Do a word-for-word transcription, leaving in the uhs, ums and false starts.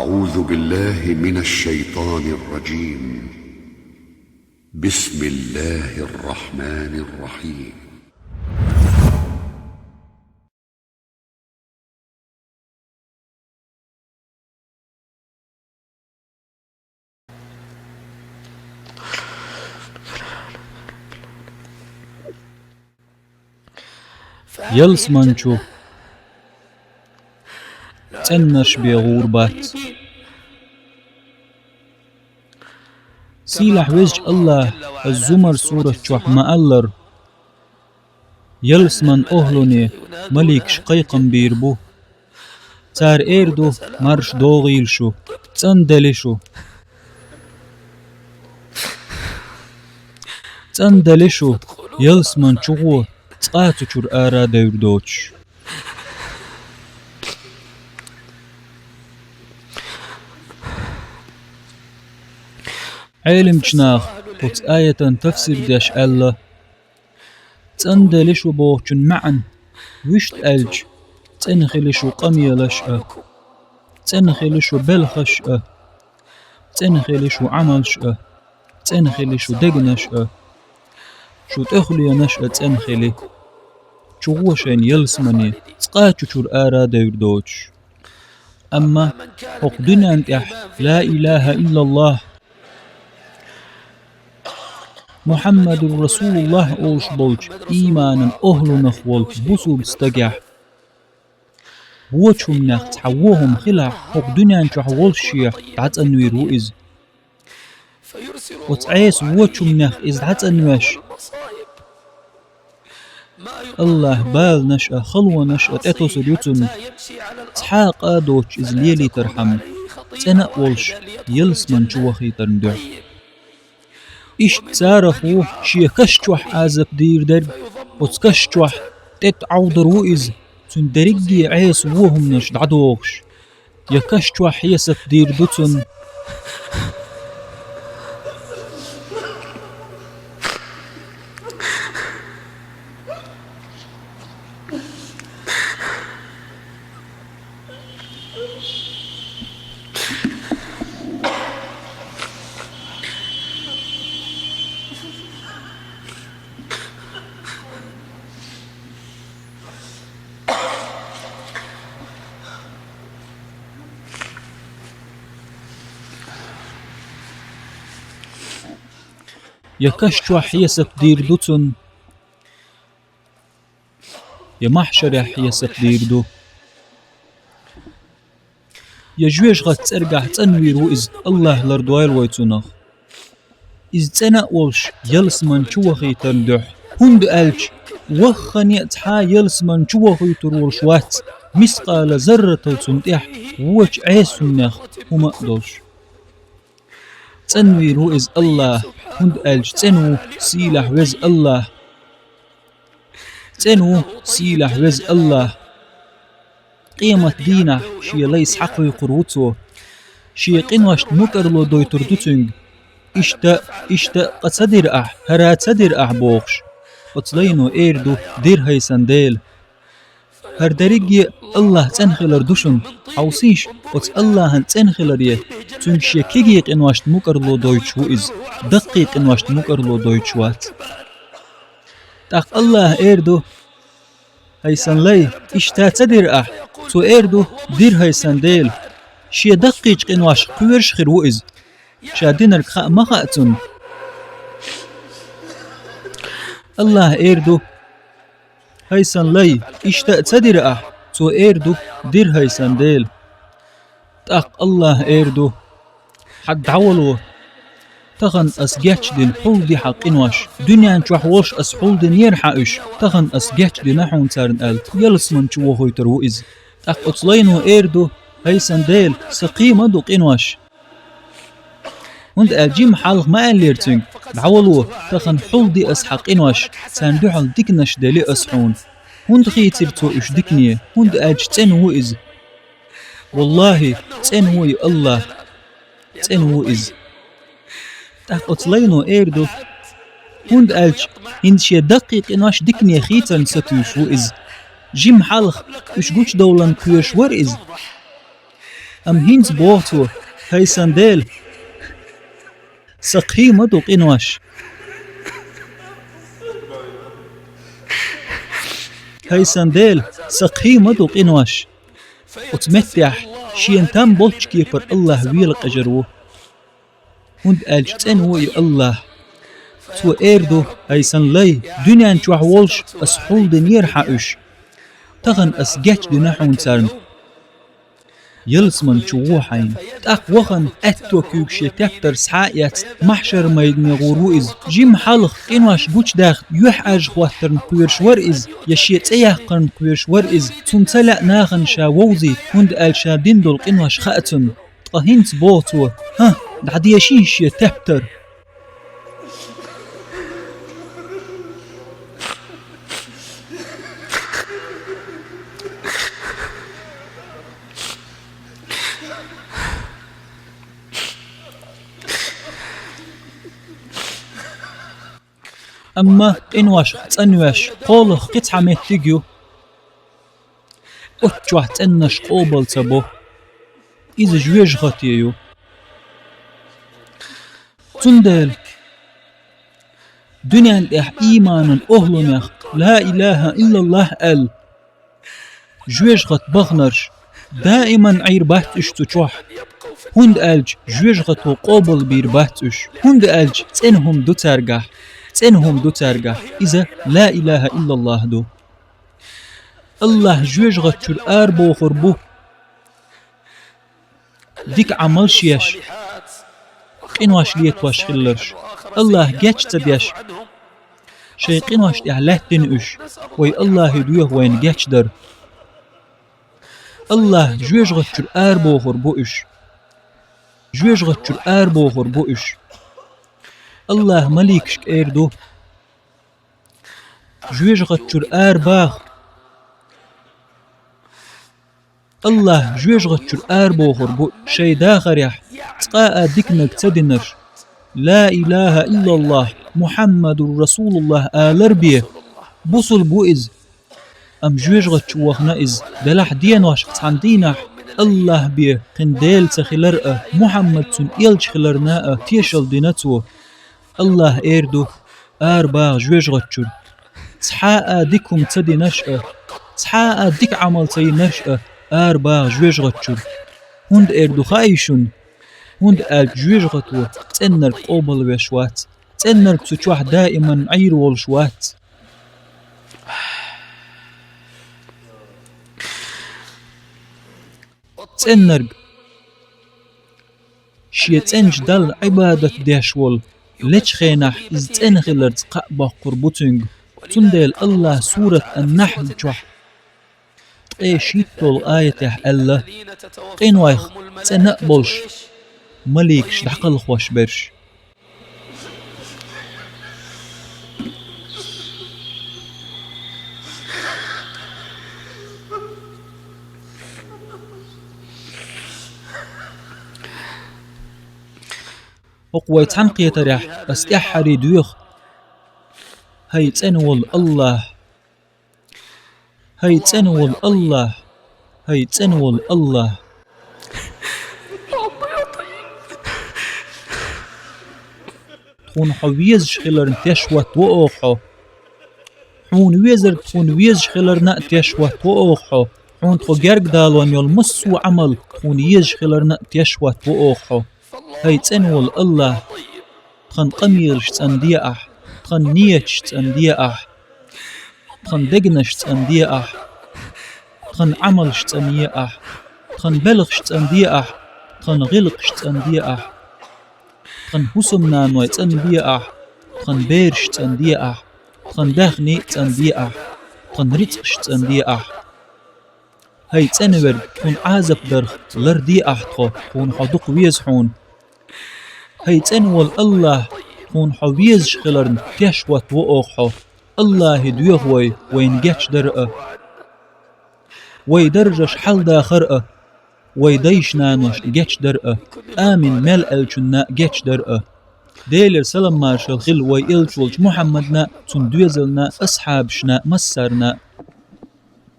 أعوذ بالله من الشيطان الرجيم. بسم الله الرحمن الرحيم. Ялсмани чу цӀеннаш бе гӀур бац. Сийлахь везачу Аллаха Аз-Зумар сурат чохь ма-аллара: ялсман охӀлуне маликаш кхайкхам бийр бу. Цара эр ду: марша догӀийла шу, цӀанделла шу. ЦӀанделла шу, ялсмани чу гӀо, цкъа а цу чуьра ара а девр доцуш. Ӏеламчу наха оцу аятан тафсир деш аьлла: цӀанделла шу бохучун маьӀна, вуьшта аьлча, цӀена хила шу къамелаш а, цӀена хила шу белхаш а, цӀена хила шу Ӏамалш а, цӀена хила шу дегнаш а, шу тӀехуленаш а цӀена хила. Чу гӀо шайна ялсмане, цкъа а чу чуьра ара а девр доцуш. Амма хӀокху дуьнен тӀехь ла илаха иллаллах, Мухьаммадур Расулуллах олуш болчу ийманан охӀлунах волчу бусулба стагехь вочу хӀуманех цхьа вон хӀума хилахь, хӀокху дуьнен чохь волуш шех дӀацӀанвийр ву иза. Оцу Ӏеса вочу хӀуманех иза дӀацӀанвеш, Аллаха баланаш а, халонаш а тӀетосур ю цунна. Цхьа а къа а доцуш иза лелийтархьама, цӀена а волуш, ялсмани чу вахийтарна дуьхьа. Иштта царах ву шен каш чохь Ӏазап дийр дерг, оцу каш чохь тӀе Ӏовдур ву иза, цуьнан дерриге а Ӏеса вон хӀуманаш дӀадохуш. Я каш чохь хьесап дийр ду цунна. Я каш чохь хьесап дийр ду цунна, я махьшарехь хьесап дийр ду. Я жоьжахатин цӀергахь цӀанвийр ву иза, Аллаха лардойла вай цунах. Иза цӀена а волуш, ялсмани чу вахийтарна дуьхьа. ХӀунда аьлча ваххане а цхьа а ялсмани чу вахуьйтур волуш вац, мискъала зарратал цунна тӀехь вочу Ӏеса хӀуманех хӀума а долуш. ЦӀанвийр ву иза Аллаха, хӀунда аьлча цӀена ву сийлахь веза Аллах. ЦӀена ву сийлахь веза Аллах. Къемат дийнахь шен лай схьакхойкхур ву цо. Шен къиношна мукӀарло дойтур ду цуьнга. Иштта, иштта къа ца дира ахь, хӀара ца дира ахь бохуш. Оцу лайно эр ду: дира хӀай сан Дела. ХӀара дерриге а Аллах цӀена хилар ду шуна. Хьовсийша, оцу Аллахьан цӀена хиларе, цуьнга шен кегий къиношна мукӀарло дойтуш ву иза, даккхий къиношна мукӀарло дойтуш вац. ТӀаккха Аллаха эр ду: хӀай сан лай, иштта ца дира ахь? Цо эр ду: дира хӀай сан Дела. Шен даккхийчу къиношка кхоьруш хир ву иза. Ша динарг хаа ма хаьа цунна. Аллаха эр ду: хӀай сан лай, иштта а ца дира ахь? Цо эр ду: дира хӀай сан Дела. ТӀаккха Аллаха эр ду: хьаг дӀавало, тахана ас гечдина хьулди хьан къинош, дуьнен чохь волуш ас хьулдинера хьан уьш, тахана ас гечдина хьуна царна аьлла, ялсмани чу вохуьйтур ву иза. ТӀаккха оцу лайно эр ду: хӀай сан Дела, сан кхин ма ду къинош. ХӀунда аьлча жима хьалха ма аьллера цуьнга: дӀавало, тахана хьулди ас хьан къинош, царна дуьхьал диканаш дели ас хьуна. ХӀунда хийцира цо уьш дикане? ХӀунда аьлча цӀена ву иза. Валлахи, цӀена ву и Аллах. ЦӀена ву иза. ТӀаккха оцу лайно эр ду: хӀунда аьлча хӀинца шен даккхий къинош дикане хийцарна сатуьйсуш ву иза. Жима хьалха уьш гучудовларна кхоьруш вара иза. Амма хӀинца боху цо: «ХӀай сан Дела, сан кхин ма ду къинош. ХӀай сан Дела, сан кхин ма ду къинош». Оцу меттехь шена там болчу кепара АллахӀ вела къежар ву. ХӀунда аьлча цӀена ву и АллахӀ. Цо эр ду: «ХӀай сан лай, дуьнен чохь волуш ас хьулдинера хьан уьш. Тахана ас гечдина хьуна царна». Ялсамани чу вон хьайна. ТӀаккха вахана, аьтто куьйга шен тептар схьа а эцна, махьшар-майдане гӀур ву иза. Жимма хьалха, къинош гучудаьхна, юьхьӀаьржа хӀоттарна кхоьруш вара иза, я шен цӀе яккхарна кхоьруш вара иза. Цунна ца лаьа нахана ша вовзийта, хӀунда аьлча ша дина долу къинош хаьа цунна. Ткъа хӀинца боху цо: «ХӀа, дӀадешийша шен тептар». Амма къиношах цӀанвеш, кхолах кхин цхьа меттиг ю. Оццу чохь цӀеннаш къобал ца бо. Иза жоьжахате ю. Цундела дуьнен тӀехь ийманан охӀлунех «Ла илаха иллаллах» аьлла, жоьжахате бахнарш даиман Ӏийр бац уьш цу чохь, хӀунда аьлча жоьжахато къобал бийр бац уьш, хӀунда аьлча цӀена хӀума ду цаьргахь, цӀена хӀума ду цаьргахь, иза «Ла илаха иллаллах» ду. АллахӀ жоьжахати чуьра арабохур бу дика Ӏамалш еш, къинош летош хилларш, АллахӀ геч ца деш, шайн къиношна тӀехь лаьттина уьш, вай АллахӀе доьху вайна гечдар. АллахӀ жоьжахати чуьра арабохур бу уьш. Жоьжахати чуьра арабохур бу уьш. АллахӀ маликашка эр ду: «Жоьжахати чуьра арабаха». АллахӀ жоьжахати чуьра арабохур бу шайн дахарехь цкъа а диканиг ца динарш, «Ла илаха иллаллах, Мухьаммадур Расулуллах» алар бен. Бусулба ву иза. Амма жоьжахати чу вахана иза, делахь деношка цхьана дийнахь, АллахӀ бен кхин Дела ца хилар а, Мухьаммад цуьнан элча хиларна а тешалла дина цо. АллахӀ эр ду: «Арабаха жоьжахати чуьра». Цхьа а дика хӀума ца динарш а, цхьа а дика Ӏамал ца йинарш а арабаха жоьжахати чуьра. ХӀунда эр ду хаий шуна? ХӀунда аьлча жоьжахато цӀеннарг къобалвеш вац, цӀеннарг цу чохь даиман Ӏийр волуш вац. ЦӀеннарг шен цӀеначу Далла Ӏибадат деш волу, лечу хенахь иза цӀена хиларца кхаъ боккхур бу цуьнга. Цундела АллахӀа сурат Ан-Нахьл чохь ткъе шийтталгӀа аятехь аьлла: «Къинойх цӀена а болуш, маликаш дӀакхалхош берш». ХӀокху вай цхьаьнакхетарехь ас тӀаьххьара доьху: «ХӀай цӀена волу АллахӀ! ХӀай цӀена волу АллахӀ! ХӀай цӀена волу АллахӀ!» Тхуна хьо везаш хиларна теш хӀоттаво оха хьо. Хьуна везарг тхуна везаш хиларна а теш хӀоттаво оха хьо. Хьуна тхо герга далон йолу массо а Ӏамал тхуна езаш хиларна а теш хӀоттаво оха хьо. ХӀай цӀена волу АллахӀ! Тхан къамелаш цӀанде ахь, тхан нийяташ цӀанде ахь, тхан дегнаш цӀанде ахь, тхан Ӏамалш цӀанъе ахь, тхан белхаш цӀанде ахь, тхан гӀиллакхаш цӀанде ахь, тхан хӀусамнаной цӀанбе ахь, тхан бераш цӀанде ахь, тхан даьхни цӀанде ахь, тхан рицкъаш цӀанде ахь. ХӀай цӀена верг, тхуна Ӏазап дарх ларде ахь тхо, тхуна хьо дукха веза хьуна. ХӀай цӀена волу АллахӀ, тхуна хьо везаш хиларна теш хӀоттаво оха хьо. АллахӀе доьху вай, вайна гечдар а, вай даржаш хьалдахар а, вай дайша-наношна гечдар а, амин мел аьллачунна гечдар а. Делера салам-маршалла хила вай элча волчу Мухьаммадна, цуьнан доьзална, асхьабашна, массарна.